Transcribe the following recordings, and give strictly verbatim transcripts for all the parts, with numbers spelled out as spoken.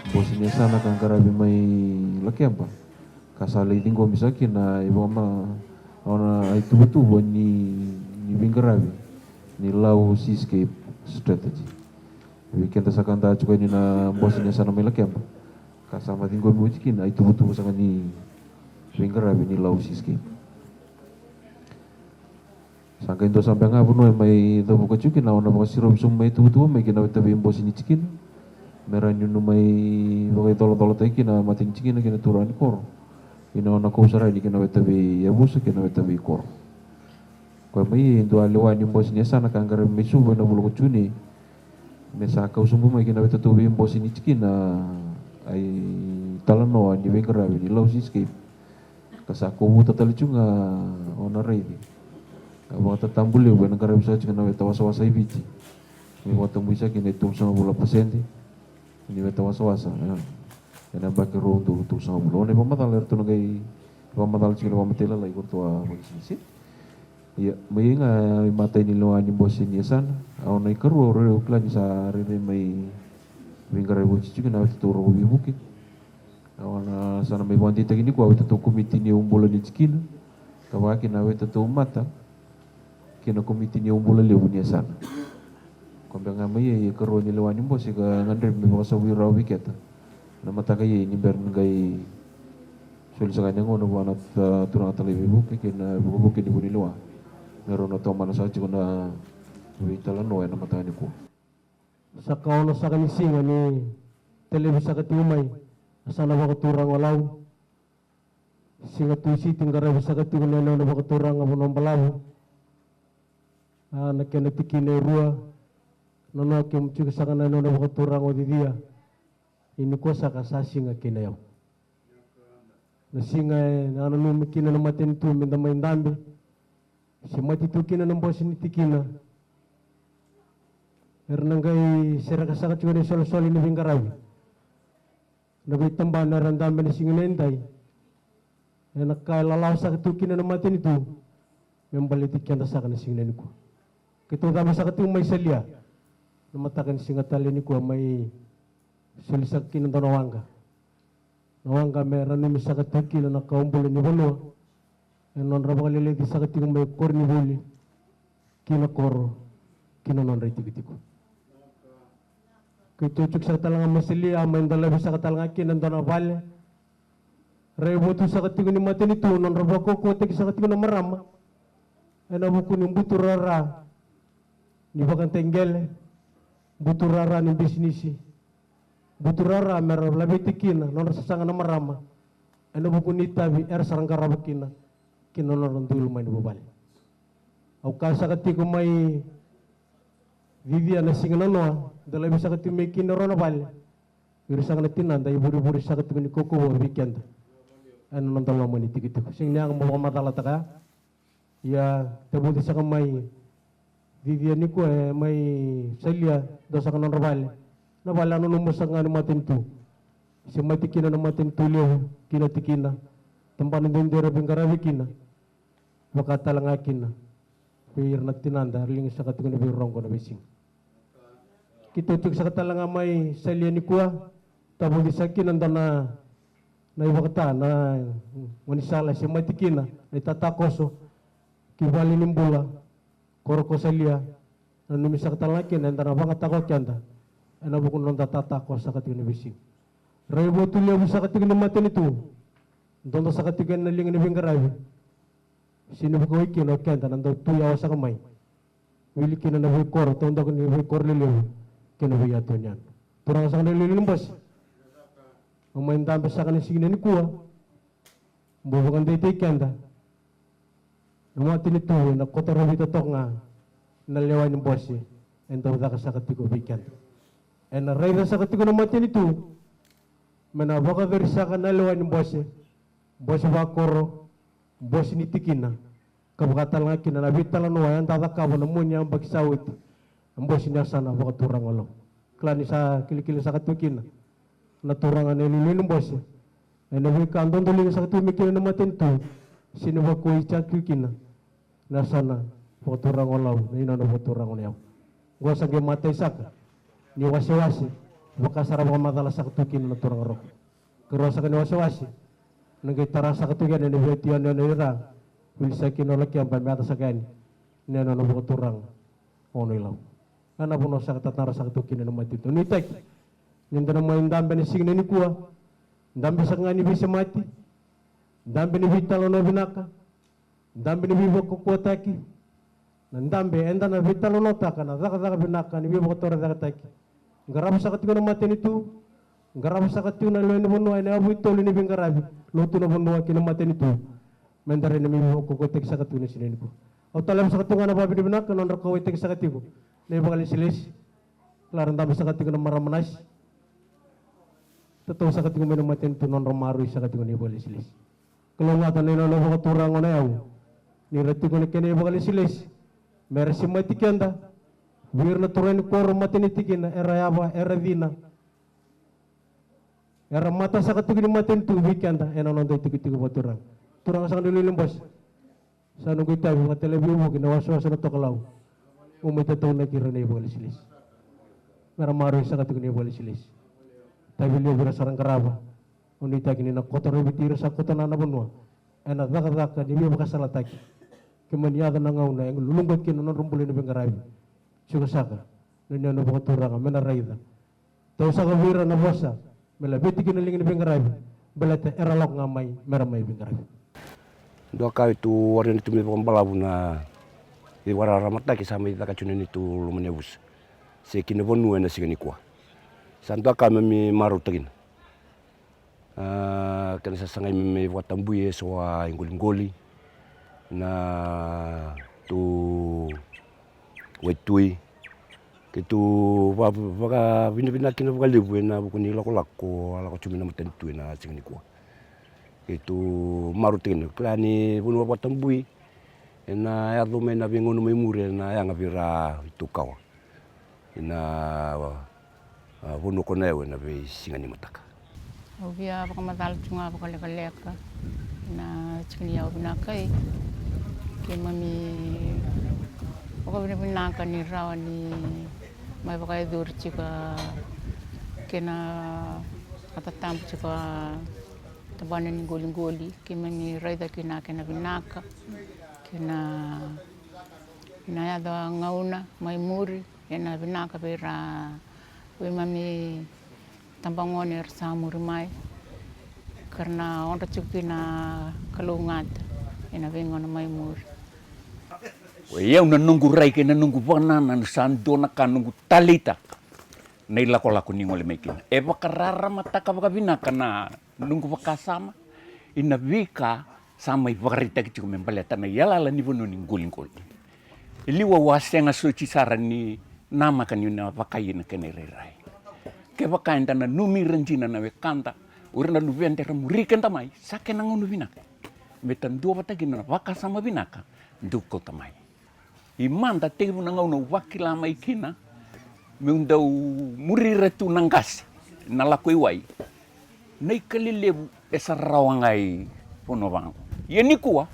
Bose ni yasana ka qaravi mai Lakeba, ka sa lai ciqomi saka kina i vakama, a, na ituvatuva ni, ni veiqaravi ni Lau Seascape Strategy. Vei keda sa ka da tiko yani na bose ni yasana mai Lakeba, ka sa mai ciqomi oti kina a ituvatuva saka ni veiqaravi ni Lau Seascape. Sa qai dua saka beka na vanua e mai cavuka tiko kina, o na vakasirova sobu mai tuvatuva mai kina vei ira na bose ni tikina, me ra nunu mai vakaicolacolataki kina na mata ni tikina kei na turaga ni koro, kei na nona kau sara yani kina vei ira na yavusa kei na vei ira na koro. Koya mai e dua lewa ni bose ni yasana ka qaravi mai Suva ena vula ko June, me sa kau sobu mai kina vei ira na bose ni tikina a italanoa ni veiqaravi ni Lau Seascape. Ka sa kovuta tale tiko ga o na raici a vakatatabu levu ena qaravi saka tiko na weta wasawasa i Viti, me vakatabui saka kina e tolusagavulu na pasede ni weta wasawasa, e, ena yabaki rua udolu tolusagavulu. O na ivakamacala eratou na qai vakamacala tiko na vakamatailalai ko ratou a vakasisisi. Ia, mai ia ga imatai ni lewa ni bose ni yasana. A, o na ikarua, o rairai au kila ni sa rairai mai veiqaravi oti tiko na wetatou rogo veivuke. A, o na sa na mai vakadeitaki nikua a wetatou komiti ni iyaubula ni tikina, ka vaka kina a wetatou mata kei na komiti ni iyaubula levu ni yasana. Ko beka ga mai ia e karua ni lewa ni bose ka gadrevi me vakasavui rawa vei keda na mataka ia ni bera ni qai soli saka yani na gauna vua na, a, turaga talai veivuke kei na vukevuke ni vu ni lewa, me rau na tomana saka tiko na veitalanoa ena mataka nikua. Sa ka ono saka ni siga ni talevi saka tiko mai a yasana vakaturaga o Lau. Siga Tusiti qaravi saka tiko na yanuyanu vakaturaga Vanuabalavu. A, na kena tikina e rua, nanoa kemu tiko saka na yanuyanu vakaturaga o Cicia. Ia nikua saka sa siga kei na yau. Na siga e nanumi kina na matanitu me da mai dabe, semati tu kina na bose ni tikina. Era na qai sereka saka tiko na isolisoli ni veiqaravi. Na veitabana era dabe na siga nidai, ena ka e lalawa saka tu kina na matanitu me baleti keda saka na siga nikua. Keitou cabe saka tu mai Salia na mataka ni siga tale nikua, mai soli saka kina dua na waqa. Na waqa me nanumi saka tu kina na kawa bula ni vanua ena nodra vakaleleci saka tiko mai koronivuli ki na koro, ki na nodra itikotiko. Keitou tiko saka tale ga mai Salia, mai dolavi saka tale ga kina e dua na vale. Raivotu saka tiko ni matanitu, nodra vakaukauwataki saka tiko na marama ena vuku ni butu rara ni vakadei qele, butu rara ni bisinisi, butu rara me ra laveti kina nodra sasaga na marama ena vuku ni itavi era sa ra qarava kina, kina nodra dui loma ni vuvale. Au kaya saka tiko mai Cicia na siga nanoa, dolavi saka tiko mai kina e rua na vale. Ira saka na tinada, ivurevure saka tiko ni kaukauwa vei keda ena noda loma ni tikotiko. Sega ni yaga mo vakamacalataka ya. Ia, tavuci saka mai Cicia nikua, e, mai Salia, dua saka na nodra vale. Na vale a nanuma saka ga ni matanitu. Semati kina na matanitu levu kei na tikina, tabana duidui era veiqaravi kina. Vaka tale ga kina vei ira na tinada, era liga saka tiko na veirogo na veisiga. Keitou tiko saka tale ga mai Salia nikua, tavuci saka kina dua na, na ivakata, na gaunisala, semati kina na itatakoso ki valenibula, koro ko Salia. Nanumi saka tale ga kina eda na vagataka o keda ena vuku ni noda tatakoso saka tiko na veisiga. Raivotu levu saka tiko ni matanitu, dodo saka tiko ena liga ni veiqaravi. Sega ni vukei kina o keda na dau tu yawa saka mai, wili kina na veikoro, taudaku ni veikoro lelevu kei na veiyatu ni yanu. Turaga saka na iliuliu ni bose, au mai dabe saka na siga nikua. Bau vakadeitaki keda na matanitu ena koto ravita toka ga na lewa ni bose e dau caka saka tiko vei keda. Ena raica saka tiko na matanitu me na vakayacori saka na lewa ni bose, bose vakoro, bose ni tikina, ka vaka tale ga kina na veitalanoa eda cakava na mua ni yabaki sa oti, na bose ni yasana vakaturaga o Lau. Kila ni sa kilikili saka tu kina na turaga na iliuliu ni bose ena veika dodoliga saka tu mai kina na matanitu, se ni vakoi saka tu kina na yasana vakaturaga o Lau, na inana vakaturaga o Nayau. Qo sa qai matai saka ni wasewase vaka sara vakamacala saka tu kina na turaga Roko. Karua saka ni wasewase na qai tara saka tu kina na veiti yanuyanu ni ra, vili saka kina o Lakeba me yaco saka yani na yanuyanu vakaturaga o Nailau. Ena vanua saka tatara saka tu kina na matanitu. Nuitaki ni da na mai dabe ena siga nikua, dabe saka ga ni veisemati, dabe ni veitalanoa vinaka, dabe ni veivakaukauwataki, na dabe eda na veitalanoataka na cakacaka vinaka ni veivakatorocaketaki. Qarava saka tiko na matanitu, qarava saka tiko na lewe ni vanua ena yavu i tolu ni veiqaravi, lotu, na vanua kei na matanitu. Meda rai na mai veivakaukauwataki saka tiko na siga nikua. Au taleva saka tiko ga na vakavinavinaka na nodra kauwaitaki saka tiko na ivakalesilesi. Kila ra dabe saka tiko na marama nasi. Tatau saka tiko mai na matanitu na nodra maroroi saka tiko na ivakalesilesi. Kalougata na inana vakaturaga o Nayau ni ra tiko na kena ivakalesilesi me ra semati keda vei ira na turaga ni koro, matanitu kina, era yava, era cina, era mata saka tiko ni matanitu vei keda ena noda itikotiko vakaturaga. Turaga saka na iliuliu ni bose, sa noqu itavi vakatale veivuke na wasewase na tokalau. Mo mai tataunaki ira na ivakalesilesi me ra maroroi saka tiko na ivakalesilesi. Tavi levu ira sa ra qarava. Au nuitaki ni na koto raviti ira sa koto na vanua ena cakacaka ni veivakasalataki. Ke mani yaco na gauna e luluqa kina na nodra bula ni veiqaravi, tiko saka na inana vakaturaga me na raica. Tau saka vei ira na vosa me laveti kina na liga ni veiqaravi, baleta era lako ga mai me ra mai veiqaravi. Dua ka e tu warai ni tu mai vakabalavu na ivakararamataki sa mai caka tu na neitou loma ni yavusa se ki na vanua ena siga nikua. Sa dua ka me mi marautaka kina. A, kena sasagai me mai vakatabui eso a iqoliqoli, na tu waitui. Keitou va-, vakavinavinaka kina vakalevu ena vuku ni lakolako a lako tu mai na matanitu ena siga nikua. Keitou marautaka kina, kila ni vanua vakatabui ena yaco mai na veigauna mai muri ena yaga vei ira i Tukawa. Ina, a, vanua ko Nayau ena veisiga ni mataka. Au via vakamacala tu ga vakalekaleka na tiki ni yau vinaka, e, keimami vakavinavinaka ni rawa ni mai vakayacori tiko kei na vakatatabu tiko a tabana ni qoliqoli. Keimami raica kina kena vinaka kei na, na yaco a gauna mai muri. Ena vinaka vei ira veimami tabagone era sa muri mai, ka ra na odra tiko kina kalougata ena veigauna mai muri. O yau na noqu rai kei na noqu vakanananu sa dua na ka noqu taleitaka na ilakolako ni gole mai kina. E vakararamataka vakavinaka na noqu vakasama ina veika sa mai vakaraitaki tiko me baleta na iyalayala ni vanua ni qoliqoli. E liu au a sega soti sara ni namaka niu na vakai ena kena irairai. Kevaka eda nanumi ira dina na wekada, o ira na luveda era muri keda mai, sa kena gauna vinaka me ta duavata kina na vakasama vinaka dou kauta mai. I mada tekivu na gauna au vakila mai kina meu dau muri ira tu na qase na lako i wai. Na ika lelevu e sa rawa ga i vanua vaqo. Ia nikua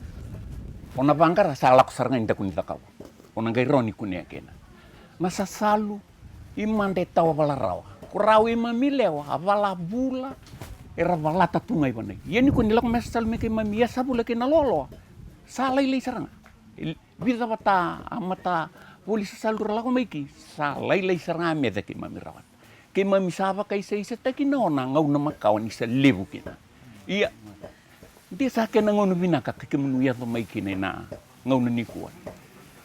o na vaqara sa lako sara ga i daku ni cakau. O na qai rawa ni kunea kina na sasalu. I mada e tawa valarawa. Ko rawa i mami lewa a valavula era valata tu ga i vanai. Ia nikua ni lako mai sasalu me keimami ia sa vula kei na loaloa, sa lailai sara ga. Vica vata a mata voli sasalu ra lako mai ki, sa lailai sara ga me ca keimami rawa. Keimami sa vakaisaisaitaki na ona gauna makawa ni sa levu kina. Ia de sa kena gauna vinaka ka kemunu yaco mai kina ena gauna nikua,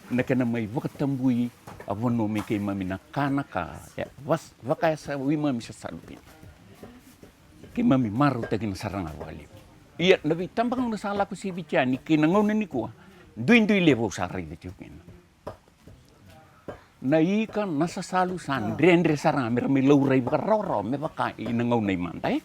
na kena mai vakatabui a vanua me keimami na ka na ka e vas-, vakayasa wimami sasalu kina. Keimami marautaki na sara ga vakalevu. Ia na veitabagauna sa lako si Viti yani kei na gauna nikua, duidui levu au sa raica tiko kina. Na ika, na sasalu sa dredre sara ga me ra mai laurai vakarawarawa me vaka i na gauna i mada, e?